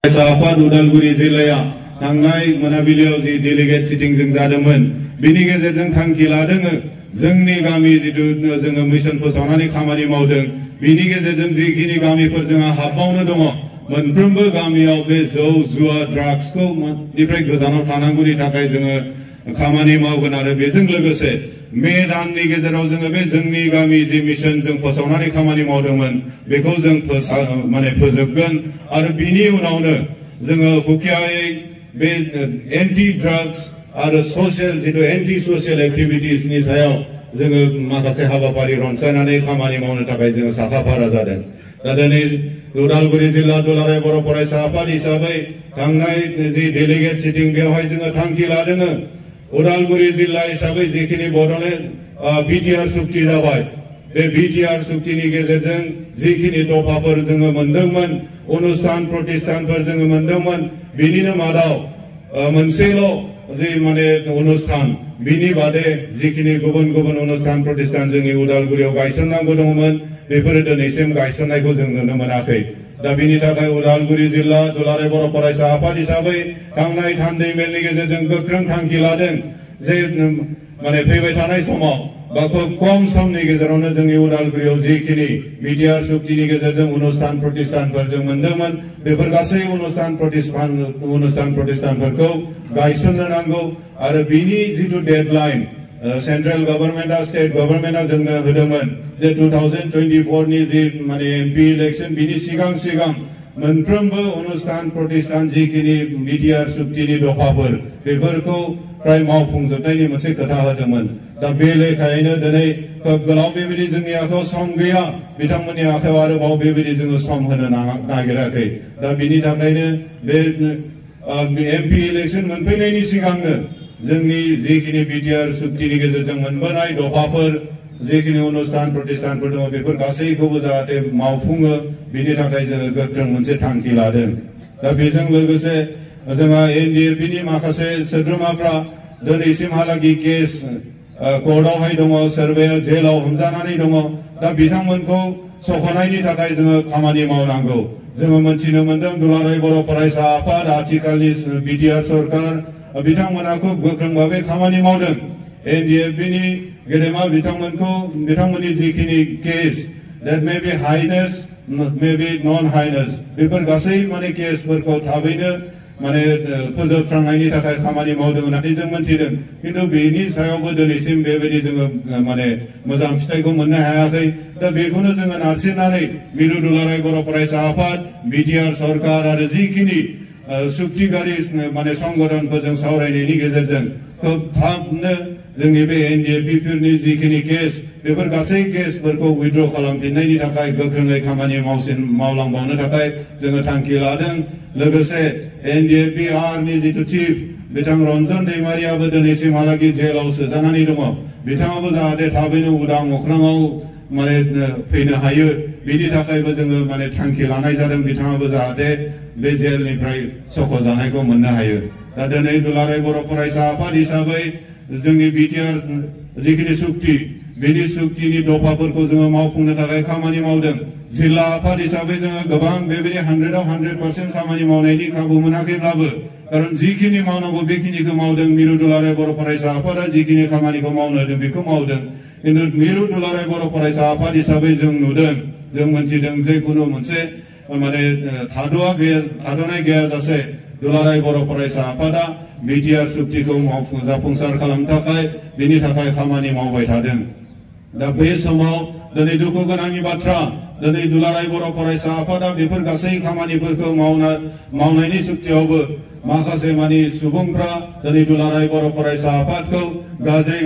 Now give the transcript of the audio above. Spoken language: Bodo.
Sahabat Udalguri Zilaya थांनाय मोनाबिलियाव जि डेलिगेट सिटिं जों जादोंमोन बिनि गेजेरजों थांखि लादों जोंनि गामि जितु जोङो मिशन फोसावनानै खामानि मावदों बिनि गेजेरजों जिखिनि गामिफोर जोंहा हाबबावनो दङ मोनफ्रोमबो गामियाव बे जौ जुवा ड्राग्सखौ निफ्राय गोजानाव थानांगौनि थाखाय जोङो खामानि मावगोन आरो बेजों लोगोसे मे दाननि गेजेराव जोङो बे जोंनि गामि जि मिशन जों फोसावनानै खामानि मावदोंमोन बेखौ जों फोजोबगोन आरो बिनि उनावनो जोङो हुकियायै बे एन्टी ड्राग्स आरो ससियेल जितु एन्टी ससियेल एक्टिभिटिज नि सायाव जोङो माखासे हाबाफारि रनसायनानै खामानि मावनो थाखाय जोङो साखाफारा जादों दा दिनै उदालगुरि जिल्ला दुलाराय बर' फरायसा आफाद हिसाबै थांनाय जि डेलिगेट सिटिं बेवहाय जोङो थांखि लादों उदालगुरि जिल्ला हिसाबै जिखिनि बड'लेण्ड बिटिआर सुक्ति जाबाय बे बिटिआर सुक्तिनि गेजेरजों जिखिनि दफाफोर जोङो मोनदोंमोन अनुष्ठान प्रतिष्ठानफोर जोङो मोनदोंमोन बिनिनो मादाव मोनसेल' जे माने अनुष्ठान बिनि बादे जिखिनि गुबुन गुबुन अनुष्ठान प्रतिष्ठान जोंनि उदालगुरियाव गायसननांगौ दङमोन बेफोरो दिनैसिम गायसननायखौ जों नुनो मोनाखै दा बिनि थाखाय उदालगुरि जिल्ला दुलाराय बर' फरायसा आफाद हिसाबै थांनाय थान्दै मेलनि गेजेरजों गोख्रों थांखि लादों जे माने फैबाय थानाय समाव बा खुब खम समनि गेजेरावनो जोंनि उदालगुरियाव जिखिनि बिटिआर सुक्तिनि गेजेरजों अनुष्ठान प्रतिष्ठानफोर जों मोनदोंमोन बेफोर गासै अनुष्ठान प्रतिष्ठानफोरखौ गायसननो नांगौ आरो बिनि जितु डेडलाइन सेंट्रल गवर्नमेंट स्टेट गवर्नमेंटआ जोंनो होदोंमोन जे 2024 नि जि माने एमपि इलेक्शन बिनि सिगां मोनफ्रोमबो अनुष्ठान प्रतिष्ठान जिखिनि बिटिआर सुक्तिनि दफाफोर बेफोरखौ प्राय मावफुंजोबनायनि मोनसे खोथा होदोंमोन दा बे लेखायैनो दिनै खोब गोलाव बेबायदि जोंनि आखायाव सम गैया बिथांमोननि आखायाव आरोबाव बेबायदि जोङो सम होनो नागिराखै दा बिनि थाखायनो बे एमपि इलेक्शन मोनफैनायनि सिगांनो जोंनि जिखिनि बिटिआर सुक्तिनि गेजेरजों मोनबोनाय दफाफोर जिखिनि अनुष्ठान प्रतिष्ठानफोर दङ बेफोर गासैखौबो जाहाथे मावफुङो बिनि थाखाय जोङो गोख्रों मोनसे थांखि लादों दा बेजों लोगोसे जोंहा एनडिएफबि नि माखासे सोद्रोमाफ्रा दिनैसिमहालागि केस कर्टआवहाय दङ सोरबाया जेलाव हमजानानै दङ दा बिथांमोनखौ सख'नायनि थाखाय जोङो खामानि मावनांगौ जोङो मोनथिनो मोनदों दुलाराय बर' फरायसा आफाद आथिखालनि बिटिआर सरकार बिथांमोना खुब गोख्रों भाबै खामानि मावदों एनडिएफबि नि गेदेमा बिथांमोननि जिखिनि case that may be highness may be non highness बेफोर गासै माने केसफोरखौ थाबैनो माने फोजोबस्रांनायनि थाखाय खामानि मावदों होननानै जों मोनथिदों किन्तु बेनि सायावबो दिनैसिम बेबायदि जोङो माने मोजां फिथाइखौ मोननो हायाखै दा बेखौनो जोङो नारसिननानै मिरु दुलाराय बर' फरायसा आफाद बिटिआर सरकार आरो जिखिनि सुक्तिगारि माने संगठनफोरजों सावरायनायनि गेजेरजों खोब थाबनो जोंनि बे एनडिएफबि फोरनि जिखिनि केस बेफोर गासै केसफोरखौ उइथड्र खालामफिननायनि थाखाय गोख्रोङै खामानि मावलांबावनो थाखाय जोङो थांखि लादों लोगोसे एनडिएफबि नि जितु चिफ बिथां रन्जन दैमारियाबो दिनैसिमहालागि जेलाव सोजानानै दङ बिथाङाबो जाहाथे थाबैनो उदां अख्राङाव माने फैनो हायो बिनि थाखायबो जोङो माने थांखि लानाय जादों बिथाङाबो जाहाथे बे जेलनिफ्राय सख'जानायखौ मोननो हायो दा दिनै दुलाराय बर' फरायसा आफाद हिसाबै जोंनि बिटिआर जिखिनि सुक्ति बेनि सुक्तिनि दफाफोरखौ जोङो मावफुंनो थाखाय खामानि मावदों जिल्ला आफाद हिसाबै जोङो गोबां बेबायदि 100% खामानि मावनायनि खाबु मोनाखैब्लाबो खारन जिखिनि मावनांगौ बेखिनिखौ मावदों मिरु दुलाराय बर' फरायसा आफादा जिखिनि खामानिखौ मावनो होदों बेखौ मावदों किन्तु मिरु दुलाराय बर' फरायसा आफाद हिसाबै जों नुदों जों मोनथिदों जे कुनु मोनसे माने थाद'नाय गैयाजासे दुलाराय बर' फरायसा आफादा बिटिआर सुक्तिखौ जाफुंसार खालामनो थाखाय बिनि थाखाय खामानि मावबाय थादों दा बे समाव दिनै दुखु गोनांनि बाथ्रा दिनै दुलाराय बर' फरायसा आफादा बेफोर गासै खामानिफोरखौ मावनायनि सुक्तियावबो माखासे मानि सुबुंफ्रा दिनै दुलाराय बर' फरायसा आफादखौ गाज्रि